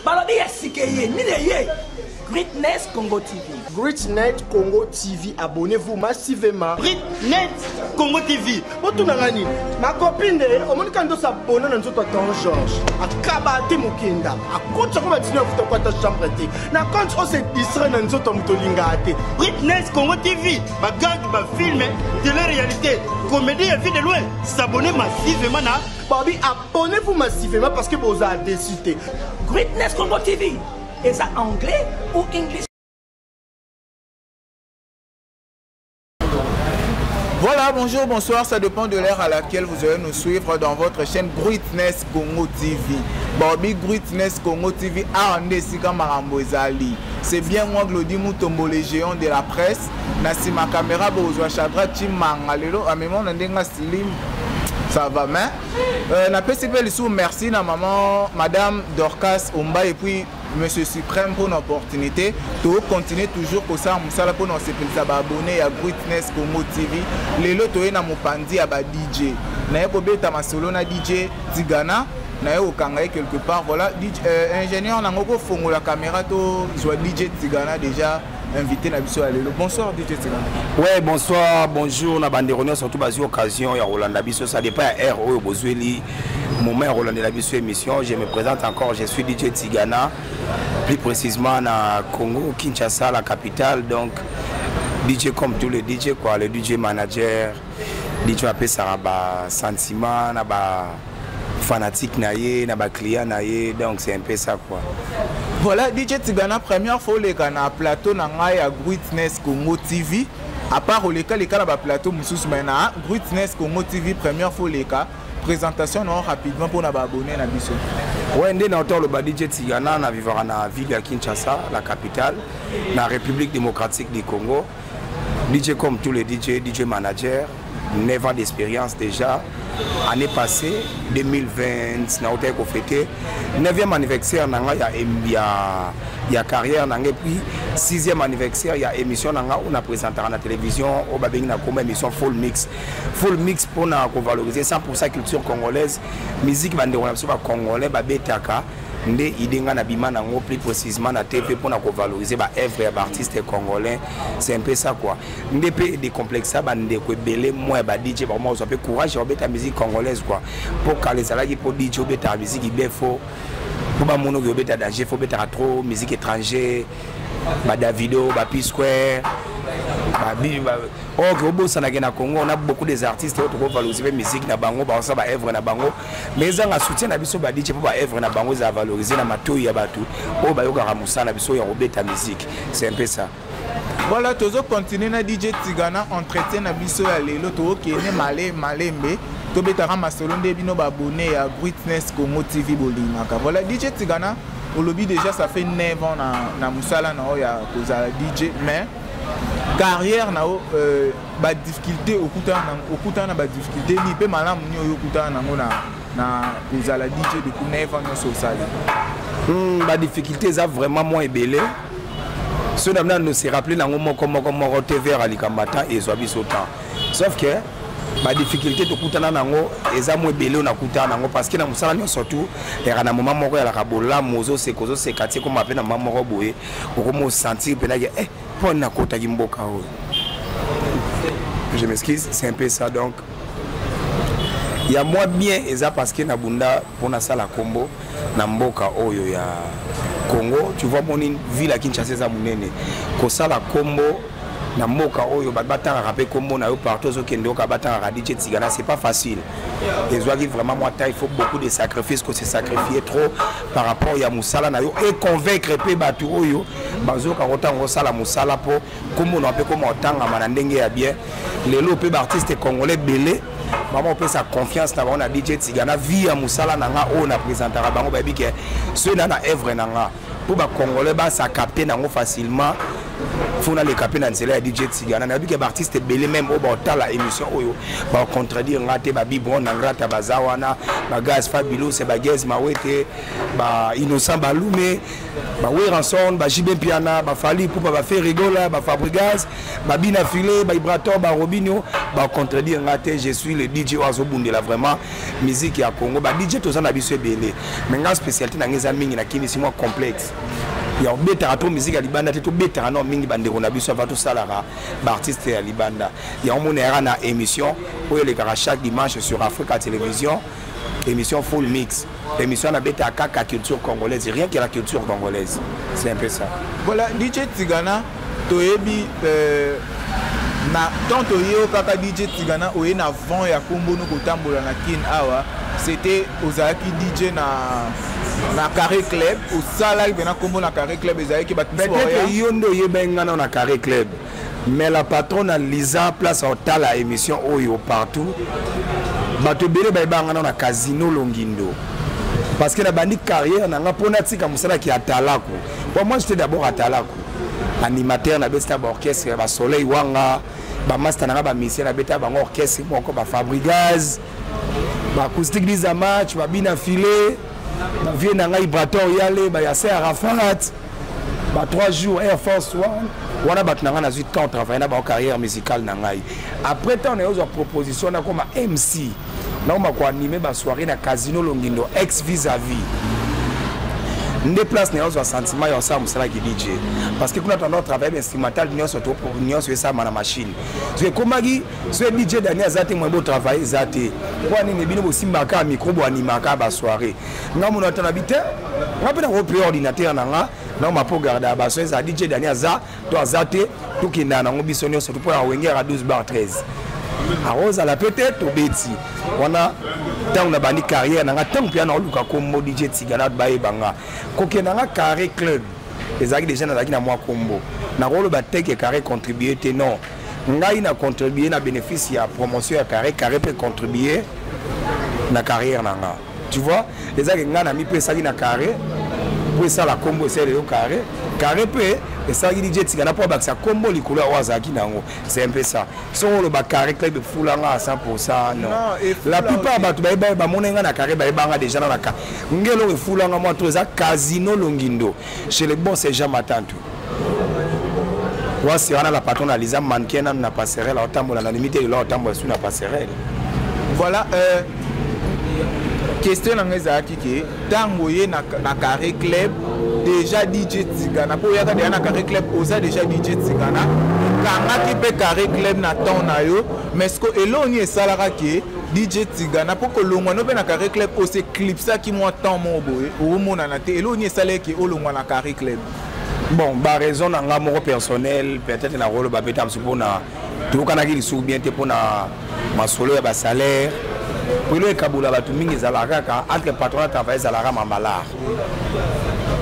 Balobi ya sika eye nini eye? Greatness Congo TV. Greatnet Congo TV, abonnez-vous massivement. Greatnet Congo TV. Botuna nga nini? Ma copine de omoni ka ndosa abonne na nzoto ya Ton Georges. Akaba te mokenda. Akotisa ko batino ya futa kwata chambre te. Na compte o se distrait na nzoto ya moto olingaka te. Greatness Congo TV, ba gag, ba film, télé-réalité, comédie ya vie de loin. S'abonner massivement na Babi abonnez-vous massivement parce que boza déçu te. Greatness Congo TV. Eza anglais ou English? Voilà, bonjour, bonsoir, ça dépend de l'heure à laquelle vous allez nous suivre dans votre chaîne Greatness Congo TV. Bobby Greatness Congo TV a nde esika makambo ezali. C'est bien moi Glody Mutombo, le géant de la presse. Na sima caméra bozwa Chadra Chimanga lelo amema na ndenge slim. Ça va mais napesi mpe lisusu merci na maman madame Dorcas Omba et puis Monsieur Suprême pour l'opportunité. To continuer toujours kosala mosala mpo na kosepelisa baabonné ya Greatness Congo TV. Lelo toye na mopanzi ya ba DJ. Naye kobeta masolo na DJ Tigana. Naye kokanga ye quelque part. Voilà, DJ, ingénieur nango kofongola caméra to zwa DJ Tigana déjà invité na biso ya lelo. Bonsoir DJ Tigana. Ouais, bonsoir, bonjour na bandeko nyonso surtout bazwi occasion ya kolanda biso. Ça dépend ya heure oyo bozweli moment ya kolandela biso émission. Je me présente encore, je suis DJ Tigana, plus précisément na Congo, Kinshasa, la capitale. Donc DJ comme tous les DJ quoi, le DJ manager, DJ apesaka ba sentiment na ba fanatique na ye, na ba client na ye, donc c'est un peu ça quoi. Voilà DJ Tigana, première fois oleka na plateau na ngai ya Greatness Congo TV. À part oleka leka na ba plateau mosusu, mais na Greatness Congo TV première fois oleka. Présentation non rapidement pour na ba abonné na biso. Ouais, nde na otolo ba DJ Tigana na vivra na ville ya Kinshasa, la capitale, na République démocratique du Congo. DJ comme tous les DJ, DJ manager, 9 ans d'expérience déjà. Année passée, 2020, na otaki kofete 9e anniversaire na nga ya carrière na nga, et puis 6e anniversaire ya émission na nga oyo na présentaka na télévision oyo babengi na kombo émission Full Mix. Full Mix mpona kovaloriser 100% culture congolaise, musique bandeko na biso ba congolais babetaka nde idée nga na bima nango plus précisément na TV mpona kovaloriser ba œuvre ya ba artiste congolais. C'est un peu ça quoi. Nde mpe décomplexa bandeko ebele mwa ya ba DJ bakoma kozwa mpe courage ya kobeta musique congolaise quoi. Mpo kala ezalaki mpo DJ obetaka musique bien faux mpo bamonoki obeta danger, fo obetaka trop musique étranger, ba Davido, ba P Square, ba ok obosanaki na Congo on a beaucoup des artistes oyo tokovaloriser mpe musique na bango, bakosala ba œuvre na bango, mais ezanga soutien na biso ba DJ mpo ba œuvre na bango ezala valoriser na matoyi ya bato oyo bayokaka mosala na biso ya kobeta musique. C'est un peu ça. Voilà, tozo continuer na DJ Tigana entretien na biso ya lelo, tokokende male malembe tobetaka masolo nde bino ba abonné ya Greatness Congo TV bolingaka. Voilà DJ Tigana, olobi déjà ça fait 9 ans na mosala na oyo ya kozala DJ, mais carrière na yo, ba difficulté okutana na ba difficulté ni pe malamu ni oyo okutana nango na kozala DJ depuis 9 ans nyonso osali. Ba difficulté eza vraiment moins ebele. Soki na bino se rappeler nango moko moko moko te vers likambo temps ezwa biso temps. Sauf que ba difficulté tokutana nango eza mo ebele oyo nakutana nango parce que na mosala nyonso tu eyaka na moment moko eyalaka bolamu, ozoseka, ozoseka ti ekoma mpe na moment moko boye okoma osentir mpenza ke, mpo nakotaki mboka oyo. Je m'excuse, c'est un peu ça. Donc ya moi bien eza parce que nabunda mpo nasala kombo na mboka oyo ya Congo. Tu vois, moni ville ya Kinshasa eza monene, kosala kombo na mboka oyo bato batangaka mpe kombo na yo partout ozokende oyoka batangaka DJ Tigana, c'est pas facile. Ezwaki vraiment mwa temps, il faut beaucoup de sacrifices, ko se sacrifier trop par rapport ya mosala na yo et convaincre mpe bato oyo bazoyoka kotanga kosala mosala mpo kombo na yo mpe koma otangama na ndenge ya bien. Lelo mpe ba artiste congolais ebele bango opesa confiance na bango na DJ Tigana vie ya mosala na nga oyo na présentaka bango, bayebi ke soki na na œuvre na nga mpo ba congolais basakapte nango facilement, fo naleka mpe na nzela ya DJ Tigana. Nayebi ke ba artiste ebele même oyo baotala émission oyo bacontredire nga te, ba Bibron na Ngrata baza wana, ba Gaz Fabulous, ba Gaz Mawete, ba Innocent Balume, ba Werrason, ba JB Mpiana, ba Fally Ipupa, ba Ferre Gola, ba Fabregas, ba Bina Filé, ba Ibrator, ba Robinho, ba contredire nga te. Je suis le DJ. DJ oyo azobundela vraiment musique ya Congo. Ba DJ toza na biso ebele, mais nga spécialité na ngai eza mingi nakimisi mwa complexe ya obetaka to musique ya libanda te, tobetaka nao mingi bandeko na biso ava tosalaka baartiste ya libanda. Yango mona yaka na émission oyo elekaka chaque dimanche sur Africa Télévision, émission Full Mix, émission nabetaka kaka culture congolaise, rien que la culture congolaise, c'est un peu ça. Voilà, DJ Tigana, toyebi na tant toyokaka DJ Tigana oye na vent ya kombono kotambola na Kin awa, c'était ozalaki DJ na Carré Club, osalaki mpena kombo na Carré Club, ezalaki bato. Peut-être yo nde oyebaki nga nao na Carré Club, mais la patronne Lisa place otala émission oyo partout, bato ebele bayebaka nga nao na Casino Longindo, parce que nabandi carrière na nga mpo natika mosalaki ya Talaku. Bon, moi j'étais d'abord à Talaku animateur, nabeti na baorchestre ya basoleil wanga, bamaster na nga bamisien, nabeta bango orchestre moko, bafabrigaz, baacoustique disa match, babina filet, bavie na ngai Ibrator Yale, bayase Arafat, ba 3 jours Air Force One wana, bato na ngai nazwi temps travaille na bango carrière musicale na ngai. Après temps nayozwa proposition nakoma MC, nakoma koanime basoirée na Casino Longindo, ex Vis-à-Vis. Nde place na yozwa sentiment ya osala mosalaki DJ, parce que kuna tanda otravaille bainstrumental nyonso nyonso esalama na machine. Soki ekomaki soki DJ Dani aza te, moyen botravaille eza te. Mpo nini bino bosimbaka micro, boanimaka basoirée? Nga mona ata na bi te, nga mpe nakope ordinateur na nga naoma mpo garde ya baso ezala DJ Dani aza to aza te, tokendaka nango biso nyonso to mpo ya Wenge yaka 12 bar 13 akozala mpe te. Tobeti wana ntango nabandi carrière na nga, ntango mpe naoluka kombo DJ Tigana, bayeba nga. Kokenda nga Carré Club ezalaki déjà nazalaki na mwa kombo. Nakoloba teke Carré contribue te, non, ngai na contribue na bénéfice ya promotion ya Carré, Carré mpe contribue na carrière na nga, tu vois. Ezalaki ngai na mipesaki na Carré mpo esala kombo, esala lelo Carré. Carré mpe esalaki DJ Tigana mpo abakisa kombo likolo ya oyo azalaki nango, c'est un peu ça. Soki oloba Carré Club efulanga à 100, non, la plupart bato bayeba, bamona nga na Carré, bayebanga déjà na ka nge. Eloko efulanga mwa to eza Casino Longindo chez le bon, c'est Jean Matantu wasi wana, la patron na Liza mannequin nanu na passerelle, aotambola na limite lelo, aotambola su na passerelle. Voilà, question na ngai ezalaki ke ntango oye na Carré Club déjà DJ Tigana, mpo oyaka deja na Carré Club, oza déjà DJ Tigana, okangaki mpe Carré Club na temps na yo, mais ce que eloko nini esalaka ke DJ Tigana mpo kolongwa no mpe na Carré Club, oseclipsaki mwa temps moko boye, omonana te, eloko nini esalaki ke olongwa na Carré Club? Bon, baraison na nga moko personnel, peut-être nakoloba mpe ta mosusu mpona toyokanaki lisusu bien te mpona masolo ya basalaire. Po elo ekabola bato mingi ezalaka kaka entre patron na travail, ezalaka mambalar.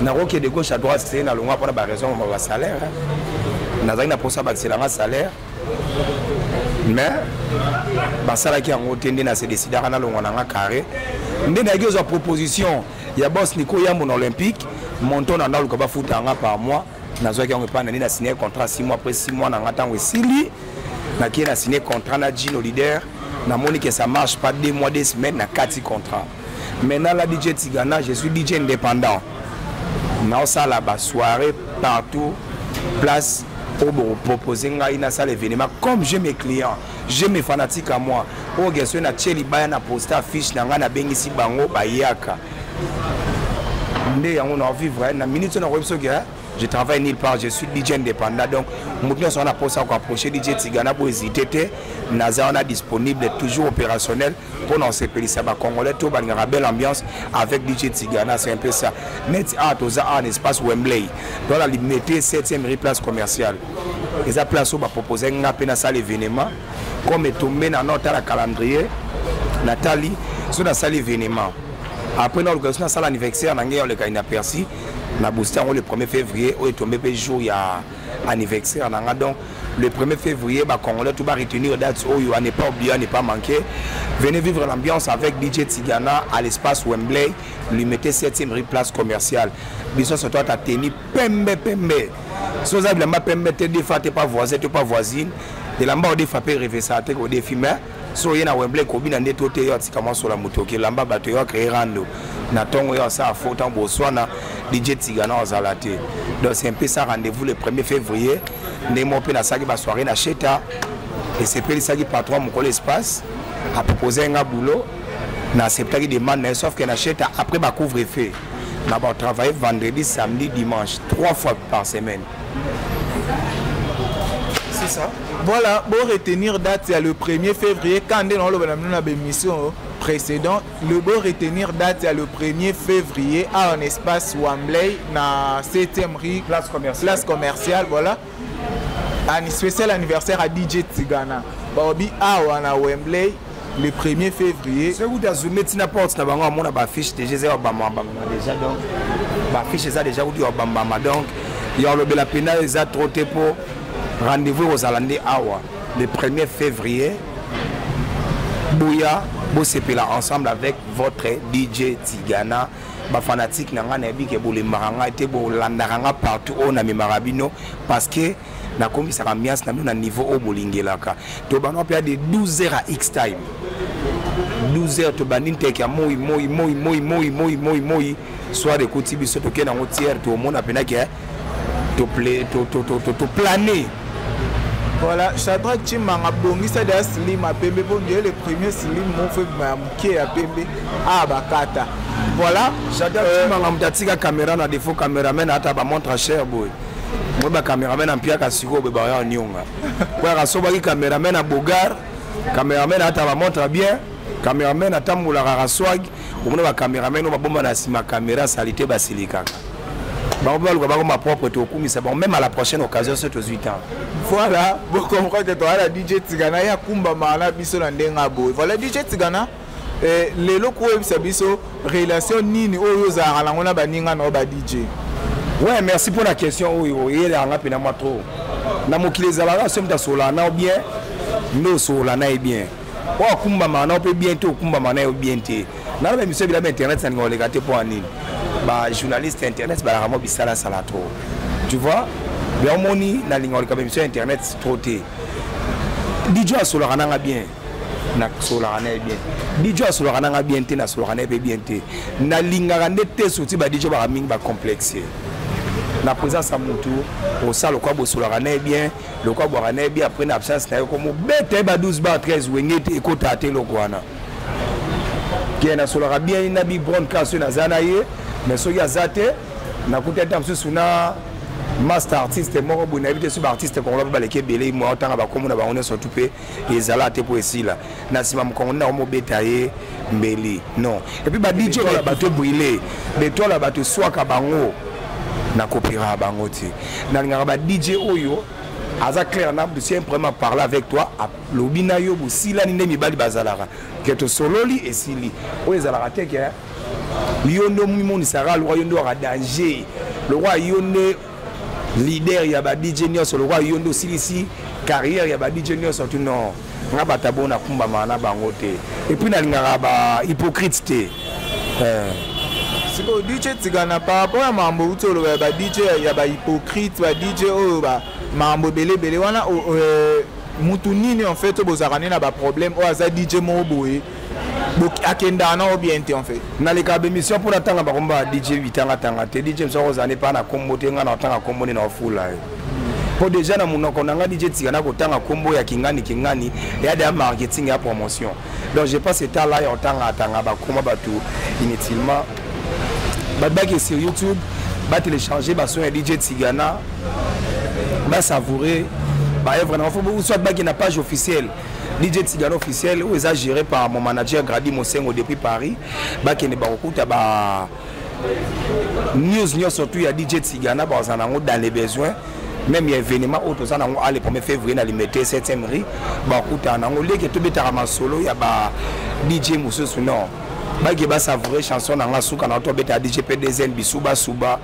Nakokende gauche à droite te, nalongwa mpona baraison ya basalaire. Nazalaki na mposa bakiselanga salaire, mais basalaki yango te. Nde nase décidaka nalongwa na nga Carré. Nde nayaki ozwa proposition ya boss Niko Yambo na Olympique, monton na ndaluka bafuta yanga par mois. Nazwaki yango epai na nde na signé contrat 6 mois. Après 6 mois na nga ntango esili, nakei na signé contrat na Gino leader. Namoni que ça marche pas, 2 mois 2 semaines na kati contrat. Maintenant la DJ Tigana, je suis DJ indépendant, naosala basoirée partout, place oyo bokopropose ngai nasala événement. Comme j'ai mes clients, j'ai mes fanatiques à moi, oyo question natie libaya na poste affiche na ngai, nabengisi bango, bayaka. Nde yango na vivre na minute oyo nakoyebi soki je travaille nulle part, je suis DJ indépendant. Donc moto nyonso wana mposa koapproche DJ Tigana, po hésite te, naza wana disponible, toujours opérationnel mpona kosepelisa bacongolais to balingaka belle ambiance avec DJ Tigana, c'est un peu ça. Net a toza a na espace Wembley, dans la Limete 7e rue, place commerciale. Eza place oyo bapropose nga mpe nasala événement. Comme etombe na notala calendrier, natali so nasali événement, après naluka so nasala anniversaire na ngai oleka inaperci na booster yango le 1er février oyo etombe mpe jour ya anniversaire na nga. Donc le 1er février, bacongolais tout baretenir date oyo, à ne pas oublier, à ne pas manquer. Venez vivre l'ambiance avec DJ Tigana à l'espace Wembley, Limete 7e rue, place commerciale. Biso surtout ata teni pembe pembe, so oza bilamba pembe te, defa te, pas voisin te, pas voisine, elamba odefa mpe revesa te, kodefi. Mais so oye na Wembley, kobina nde to te, yo atika mwa sola moto okelamba bato, yo acrée rando na ntongo, yo asala fo ntango boswana, DJ Tigana ozala te. Donc c'est un peu ça, rendez-vous le 1er février. Ndenge moko mpe nasalaki basoirée na Sheta, esepelisaki patron mokolo espace. Apropose nga boulot, na acceptaki demande na ye, sauf que na Sheta après ba couvre feu na ba travailler vendredi, samedi, dimanche, 3 fois par semaine. C'est ça. Voilà, bon retenir date il y a le 1er février quand on a une émission précédente, le bon retenir date il y a le 1er février à un espace Wembley na 7e rue, place commerciale. Place commerciale, voilà. Un spécial anniversaire à DJ Tigana. Baobi awa na Wembley le 1er février. Soki kuta zoome tina porte na bango amona ba fiche déjà eza ya bambama déjà, donc ba fiche eza déjà kutu ya bambama, donc ya olobela pena eza trop te po rendez-vous ekozala nde awa le 1er février. Boya bosepela ensemble avec votre DJ Tigana. Ba fanatique na nga nayebi ke bolembaka ngai te, bolandaka nga partout oyo namemaka bino, parce que nakomisaka ambiance na bino na niveau oyo bolingelaka. Tobanda mpe ya de 12h à x time, 12h tobandi nteke ya moi moi moi moi moi moi moi moi soir ekoti biso tokende yango tiere, tomona mpena ke toplane. Voilà, Shadrach Chimanga bongisa de slim à pembe pour le premier slim mon fait ma moke ya pembe ah bakata. Voilà, Shadrach Chimanga mutatika caméra na défaut caméraman ata ba montre cher boy. Moi ba caméraman en piaka siko be ba ya nyonga. Kwa rasobaki caméraman à Bogar, caméraman ata ba montre bien, caméraman atambula kaka swag, omona ba caméraman ba bomba na sima caméra salité basilikaka. Bango baluka bango ma propre tokumisa bon même à la prochaine occasion ce 8 ans. Voilà, vous comprenez que toi la DJ Tigana ya kumba mana biso na ndenga boy. Voilà DJ Tigana lelo ko yebisa biso relation nini oyo ozalaka nango na baninga na ba DJ. Ouais, merci pour la question oyo oyelanga pena moi trop. Na mokili ezalaka soki moto asololaka na yo bien nde osolola na ye bien. Oyo akumbamaka na yo mpe bien te, okumbamaka na yo bien te. Nana ba émission bilamba internet nalinga koleka te mpo ya nini? Ba journaliste internet balaka mwa bisalasala trop. Tu vois? Bien omoni nalinga koleka ba émission internet trop te. DJ asololaka nanga bien. Nasololaka na ye bien. DJ asololaka nanga bien te, nasololaka na ye mpe bien te. Nalingaka nde te surtout ba DJ baka mingi ba complexe. Na présence ya mutu, osala lokola bosololaka na ye bien, lokola bwaka na ye bien, après na absence na ye komobeta ye ba 12 ba 13 wenge te ekota te eloko wana. Ke nasololaka bien na Big Brown ka soki naza na ye, mais soki aza te nakuta ata mosusu na master artiste moko boye, nayebi te soki ba artiste congolais mpe baleki ebele mwa otanga bakombo na bango nyonso tu mpe ezala te mpo esila na nsima mokongo nde nakomobeta ye mbeli non. Et puis ba DJ oyo bato brûlé betola bato eswaka bango nakopiraka bango te. Nalingaka ba DJ oyo aza clair na si un problème à parler avec toi, lobi na yo bosilani nde mibali bazalaka ke tosololi esili oyo ezalaka te ke yo nde omimonisaka lokwa yo nde waka danger, lokwa yo nde leader ya ba DJ nyonso, lokwa yo nde osilisi carrière ya ba DJ nyonso tu non. Nga bato bona kumbamaka na bango te et puis nalingaka ba hypocrite te. Sikoyo DJ Tigana par rapport ya makambo outi oloba ya ba DJ ya ba hypocrite, ba DJ oyo ba makambo ebele ebele wana, mutu nini en fait bozalaka nde na ba problème oyo aza DJ moko boye akendaka na bien te en fait. Nalekaka ba émission mpona ntanga bakomba ya DJ bitangatanga te. DJ mosu akozala ne mpa na kombo te, nga na otanga kombo nde na ofula ye po déjà na monoko na nga DJ Tigana kotanga kombo ya kingani kingani ya de marketing ya promotion. Donc je passe état là ya otanga atanga bakoma bato inutilement bato bake sur YouTube ba télécharger ba son ya DJ Tigana ba savourer ba œuvre na faut soit baki na page officielle DJ Tigana officielle où est géré par mon manager Grady Mosengo depuis Paris bakende bakokuta ba news nyonso surtout ya DJ Tigana bazana nango dans les besoins même ya événement oyo toza nango ale 1er février na Limete 7e rue bakutana nango leke tobetaka masolo ya ba DJ mosusu non baki ba savourer chanson na nga suka na tobeta DJ PDZN bisuba suba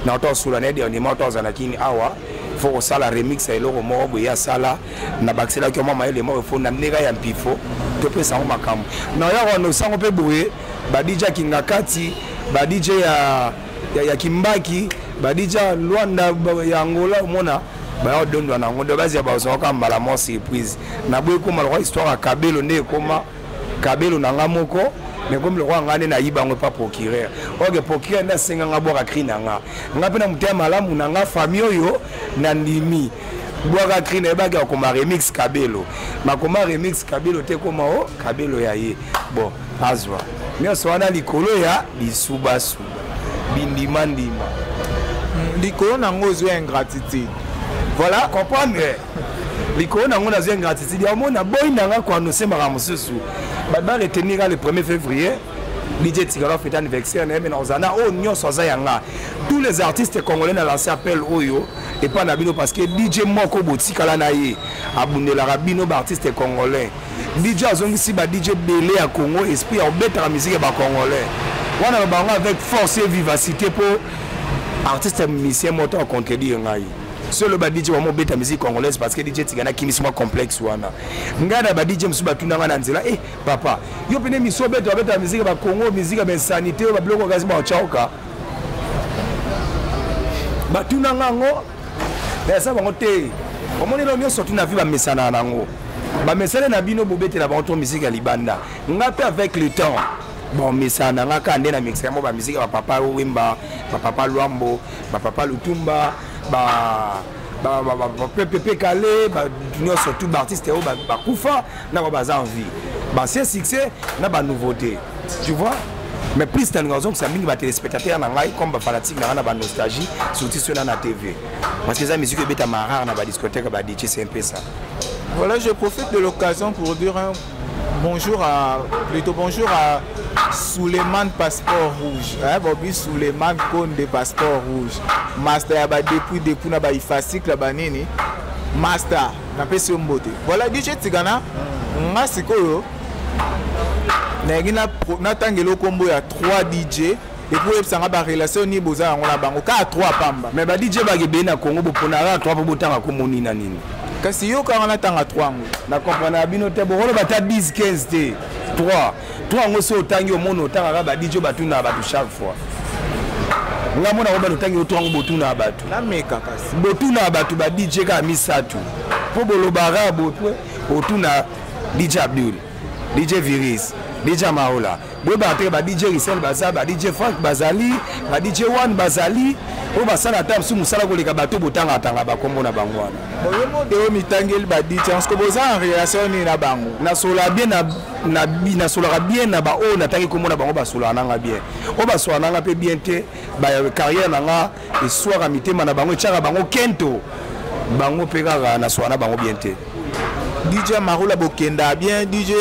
na to sula na dernièrement to azana kini awa faut kosala remix ya eloko moko boye ya sala na bakiselaki yo mwa mayele moko fo na ndeka ya mpifo topesa yango makambo na ya wana osango mpe boye ba DJ ya Kingakati ba DJ ya Kimbaki ba DJ ya Luanda ya Angola omona baya odondwa na yango nde bazia bazwaka mbala mwa surprise na boye ekoma lokwa histoire ya Kabelo nde ekoma Kabelo na nga moko mais comme lokwa nga nde nayiba yango epa procureur oke procureur nde asenga nga bwaka cri na nga nga mpe na motema malamu na nga famille oyo nandimi Bwaka cri nayebaki akoma remix Kabelo, makoma remix Kabelo te, koma o Kabelo ya ye. Bon, azwa nyonso wana likolo ya bisubasuba bindimandima. Likolo nango ozwi ingratitude. Voilà, comprendre, likolo nango nazwi ingratitude. Yango naboyi nanga koannonce makambo mosusu. Bato baretenir le 1er février, DJ Tigana fête anniversaire na ye, me nakozala na oyo nyonso aza yanga, tous les artistes congolais. Na lancé appel oyo epai na bino, parce que DJ moko botikala na ye, abundelaka bino baartiste congolais. DJ azongisi ba DJ bele ya Congo esprit ya kobetaka musique ya bacongolais wana bango avec force et vivacité, mpo artiste musicien moto acontredire ngai solo. Ba DJ bamo obeta musique congolaise, parce que DJ Tigana akimisi mwa complexe wana. Ngai na ba DJ mosusu batuna ngai na nzela: "E papa, yo pene miso obeta, babeta musique ya bacongo, musique ya bainsanité oyo, babiloko kasi baocaoka." Batuna nga yango, eza bango te. Omoni, elo nyonso tuna vi bamesana nango, bamesane na bino, bobetela bango to musique ya libanda. Nga mpe avec le temps, bon, mesana na nga kaka nde na mixaka mo bamusike ya bapapa Wemba, bapapa Lwambo, bapapa Lutumba, ba Pepe Kale, nyonso tout, baartiste oyo bakufa na bao baza en vie, baancien succès na banouveauté, tu vois. Mais plus nalinga ozongisa mingi batéléspectateur na ngai comme bafanatique na ngai na banostalgie, surtout so na TV, parce que eza musique ebetama rare na badiscothèque ba DJ, c'est un peu ça. Voilà, je profite de l'occasion pour dire un bonjour à, plutôt bonjour à Suleiman Passeport Rouge. Hein, Bobby Suleiman Konde Passeport Rouge. Master ya ba depuis na ba ifasicle ba nini. Master, napesi yo mbote. Voilà, DJ Tigana, nga sikoyo nayengi natangela okombo ya 3 DJ et puis oyebisanga barelation nini boza yango na bango, kaka 3 pamba. Mais ba DJ bakebele na Congo, boponaka 3 mpo botanga kombo nini na nini? Kasi yo kaka natanga 3 yango. Na comprendre na bino te, bokoloba ata 10, 15 te, 3, 3 yango. So otangi, omona otangaka ba DJ batunaka bato chaque fois. Nga mona ko bana otangi o 3 yango, botunaka bato. Nameka kasi. Botunaka bato ba DJ kaka misato, mpo bolobaka boye, otuna DJ Abdul, DJ Virus, DJ Maola. Boyebaka teke ba DJ Risel baza, ba DJ Frank bazali, ba DJ One bazali, oyo basala ata mosusu mosala koleka bato botangatanga bakombo na bango wana. Boyo mode oyo mitangeli ba DJ, parce que boza en relation nini na bango? Nasolaka bien na nasolaka bien na baoyo natangi kombo na bango. Basolaka nanga bien, oyo basolaka nanga mpe bien te, bacarrière na nga eswaka mitema na bango, etiaka bango kento, bango mpe kaka nasolaka na bango bien te. DJ Marula bokenda bien, DJ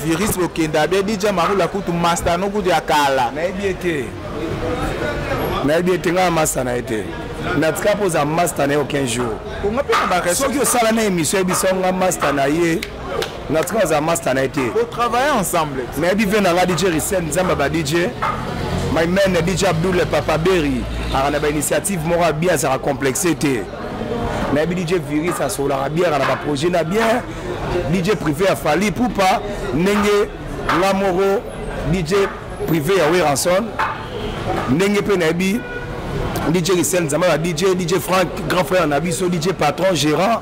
Virus bokenda bien, DJ Marula kutu master no kutu ya kala. Nayebi ye te, nayebi ye te. Ngai master na ye te, natika mpo oza master na ye aucun jour. Onga mpe na ba Soki osala na émission, yebisa nga master na ye. Natika ozala master na ye te. Botravaille ensemble. Nayebi ve na nga DJ Risel Nzambe, ba DJ my man DJ Abdul Papa Berry aka na bainitiative moko ya bien, azalaka complexe te. Nayebi DJ Virus, asololaka bien, aka na baprojet na bien, DJ privé ya Fally Ipupa, ndenge nga moko DJ privé ya Werrason, ndenge mpe nayebi DJ Risel Nzambe, ba DJ, DJ Frank, grand frère na biso, DJ patron gérant,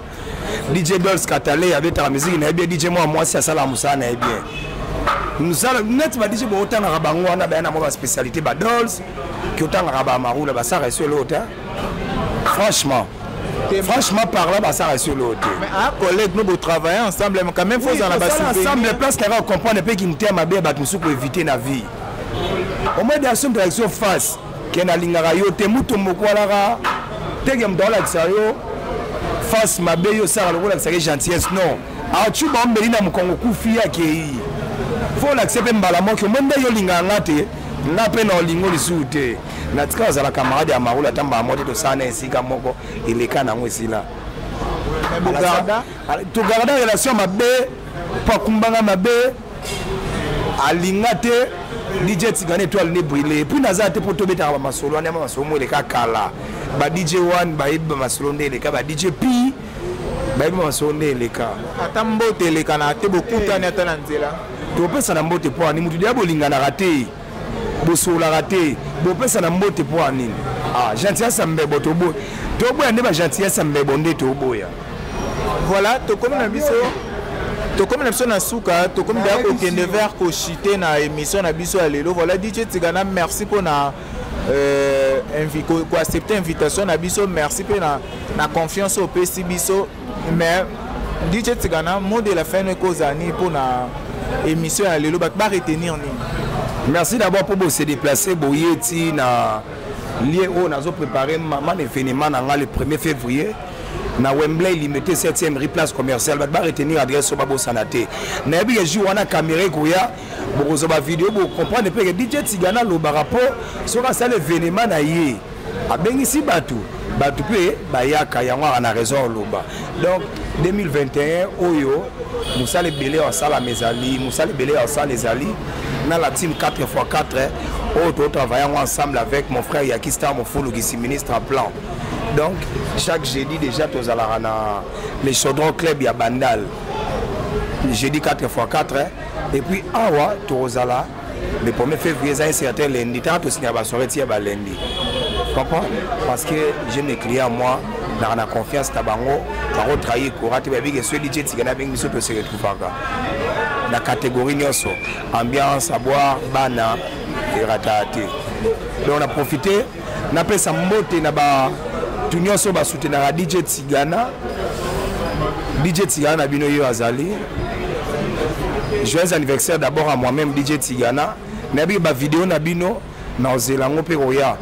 DJ Dols Katale abetaka musique, nayebi ye. DJ mwa mwasi asalaka mosala na ye bien, mosala neti ba DJ bootangaka bango wana, baya na mwa baspécialité. Badols ki otangaka bamarula basaka eso eloko te, franchement, franchement parlant, basaka eso eloko te. Mais un collègue, nous botravaille ensemble, mais quand même faut ozala na ensemble place kaka comprendre mpe kimiteya mabe ya bato mosusu, koevite na vie. Omoi daso moto alakisi yo face ke nalingaka yo te, mutu moko walaka teke moto aolakisa yo face mabe, yo osala lokola olakisaka gentillesse. Non, acuba ombeli na mokongo, kufi akei, fo olakisa mpe mbala moko: omoi nde yo olingaka nga te, nga mpe na olingo lisusu te. Natika ozala camarade ya Marula ata mbala moko te. Tosala na esika moko, eleka nango, esila. Togarda relation mabe mpo akumbanga mabe, alinga te. DJ Tigana, étoile ne brûlé, et puis naza te mpo tobetaka bamasolo wana. Masolo mo eleka kala, ba DJ One bayebi bamasolo nde eleka, ba DJ P bayebi bamasolo nde eleka. Ata mbote elekana te, bokutani ata na nzela? Topesa na mbote mpo ani? Mutu deya bolinganaka te, bosololaka te, bopesa na mbote mpo ya nini? Ah, gentillesse ya mbebo toboya, toboya nde bagentillesse ya mbebo nde toboya. Voilà, tokomi na biso na suka, tokomi deya kokende vers koshite na émission na biso ya lelo. Voilà, DJ Tigana, merci mpona euh, invi, koaccepte invitation na biso. Merci mpe na, na confiance oyo opesi biso. Mais DJ Tigana, mot de la fin no ekozala nini mpo na émission ya lelo, bato baretenir nini? Merci d'abord mpo bose déplacer boye ti na lieu oyo nazo préparer mama na événement na nga le 1er février na Wembley, Limete, 7e rue, place commerciale. Bato baretenir adresse oyo, babosana te. Nayebi ke jour wana caméra ekoya, bokozwa bavideo, bocomprendre mpe ke DJ Tigana alobaka mpo soki asala événement na ye, abengisi bato, bato mpe bayaka. Yango aka na raison oloba. Donc 2021 oyo, mosala ebele ya osalama ezali, mosala ebele ya osala ezali na la team 4x4 oyo totravaille yango ensemble avec mon frère Yaki Star Mofulukisi, ministre à plan. Donc chaque jeudi déjà tozalaka na le Chaudron Club ya Bandal, jeudi 4x4. Et puis awa tokozala le 1er février, eza un certain lundi. Ntango tosinya basoirée ti ya balundi, comprends, parce que j'ai mes clients, moi naka na confiance na bango, bakotrahir courant te. Bayebi ke soki DJ Tigana abengi biso, tose retrouvaka na catégorie nyonso, ambiance à boire, bana erataka te. Donc na profite napesa mbote na bato nyonso basoutenaka DJ Tigana. DJ Tigana na bino yo azali. Joyeux anniversaire d'abord à moi-même, DJ Tigana. Nayebi bavideo na bino, naozela yango mpe koya.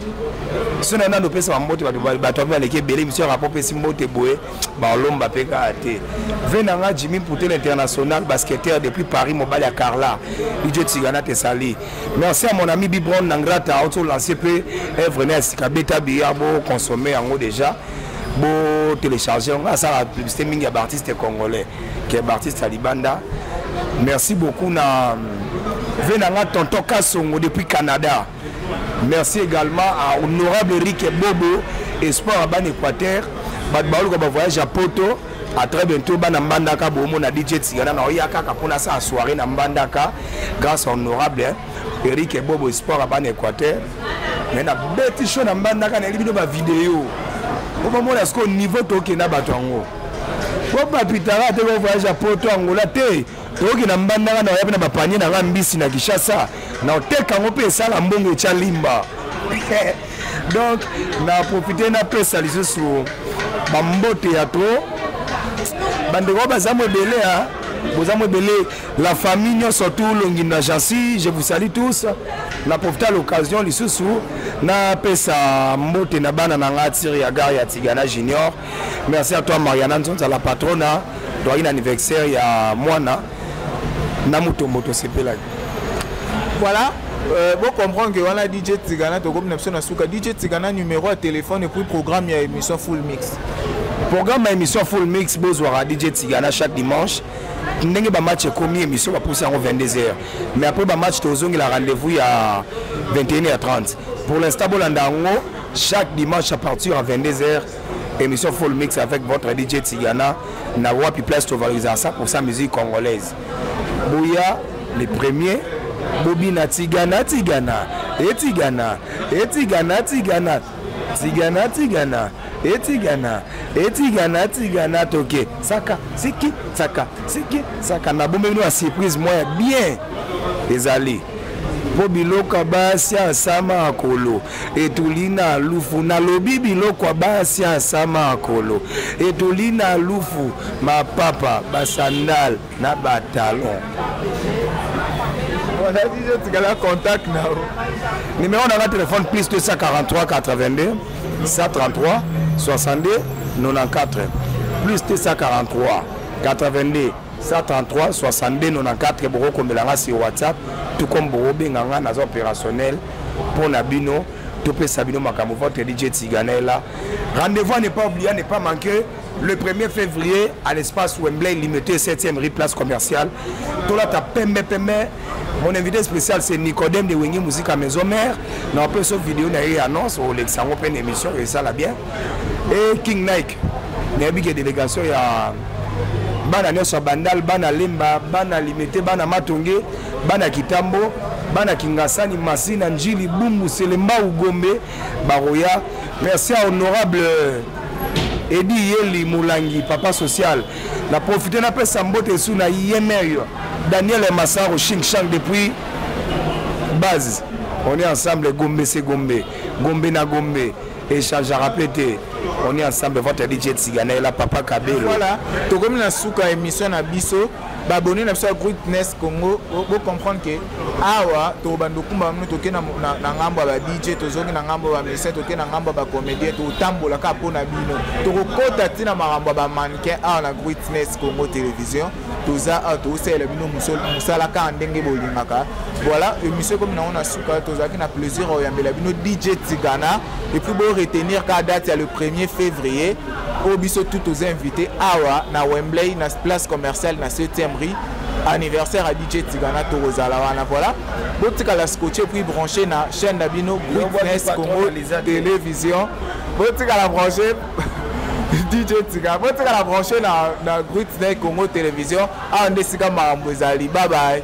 So na nano opesa bambote bato, bato baleki ebele. Miso ya rapport opesi mbote boye, balomba mpe kaka te. Ve na nga Jimmy Poutel, international basketteur depuis Paris, mobali ya Carla. DJ Tigana tesali. Merci à mon ami Bibron Nangrata, auto lancé mpe œuvre ne ya sika, beta biya, boconsommer yango déjà, botélécharge yango. Asala publicité mingi ya baartiste congolais ke baartiste ya libanda. Merci beaucoup na ve na nga tonton Kasongo depuis Canada. Merci également à honorable Eric Bobo, espoir ya bana Équateur, bato baoluka bavoyage ya Poto. À très bientôt bana Mbandaka, bomona DJ Tigana na oya kaka mpona asala soirée na Mbandaka grâce à honorable, hein, Eric Bobo, espoir ya bana Équateur. Mais na beti show na Mbandaka, nayebi bino bavideo po bomona sikoyo niveau tokenda. Bato yango po bapitaka te ko voyage ya Poto, Angola te. Toyoki na Mbandaka na oya mpe na bapanier na nga mbisi na Kinshasa, na oteka yango mpe esala mbongo etya limba. Donc na profite napesa lisusu bambote ya trop bandeko baza mo ebele, boza mo ebele, la famille nyonso tout longi na Jansi, je vous salue tous. Na profite à l'occasion lisusu napesa mbote na bana na nga tire ya gare ya Tigana Junior. Merci à toi Mariana Nzonza, la patrona. Toyaki na anniversaire ya mwana na motombo, tosepelaki. Voilà, bocomprendre ke wana DJ Tigana. Tokomi na biso na suka. DJ Tigana, numéro ya téléphone et puis programme ya émission Full Mix. Programme ya émission Full Mix, bozwaka DJ Tigana chaque dimanche. Ndenge bamatch ekomi, émission bapusi yango 22 heures, mais après bamatch tozongela rendez-vous ya 21 h 30. Pour l'instant bolanda yango chaque dimanche à partir à 22 heures, émission Full Mix avec votre DJ Tigana. Na wapi place tovalorisaka ça pour sa musique congolaise. Boya les premiers, bobina Tigana, Tigana etigana etigana tigana tigana tigana etigana etigana tigana. Toke saka siki saka siki saka. Nabombi bino ya surprise mwa ya bien ezali mpo biloko ya basi asa makolo etuli na lufu. Nalobi biloko ya basi asa makolo etuli na lufu, mapapa, basandale na batalon. Voilà, DJ Tigana, contact na yo. Numéro na nga téléphone: plus 243 82 133 62 94, plus 243 82 133 62 94. Bokokomela nga sur WhatsApp tout comme bokobenga nga, naza opérationnel mpo na bino. Topesa bino makambo. Votre DJ Tigana est là. Rendez-vous à ne pas oublier, à ne pas manquer, le 1er février à l'espace Wembley, Limete, 7e rue, place commerciale. Tolata pembe pembe. Mon invité spécial, c'est Nicodème de Wenge Musique à Maison Mère. Na peu so vidéo na ye annonce olekisa yango mpe na émission, esala bien. Et King Nike, nayebi ke délégation ya bana nyonso ya Bandal, bana Lemba, bana Limete, bana Matonge, bana Kitambo, bana Kingasani, Masina, Njili, Bumbu, Selemba, Ugombe baroya. Merci à honorable Edi Yeli Molangi, papa social. Na profite napesa mbote esu na yemeyo Daniel Masaro Shingshang depuis base. On est ensemble, Gombe c'est Gombe, Gombe na Gombe. Échangeara pe te. On est ensemble, votre DJ Tigana et la papa Kabelo. Voilà, tokomi na suka émission na biso. Baabonné na biso ya Greatness Congo, bo comprendre que awa tokobanda okumba bino, toke na ngambo ya ba DJ, tozongi na ngambo ya ba musicien, toke na ngambo ya ba comédien, totambola kaka mpo na bino. Tokokota ntina makambo ya ba mannequin awa na Greatness Congo Télévision. Toza awa tokosalela bino mosala kaka ndenge bolingaka. Voilà, émission ekomi nango na suka. Tozalaki na plaisir ya koyambela bino DJ Tigana. Et puis bo retenir kaka date ya le 1er février oyo biso tout toza invité awa na Wembley, na place commerciale na 7e rue, anniversaire à DJ Tigana, tokozala wana. Voilà, botikala scotché puis branché na chaîne na bino Greatness Congo Télévision. Botikala branché DJ Tigana, botikala branché na Greatness Congo Télévision. Awa nde esika makambo ezali. Bye bye.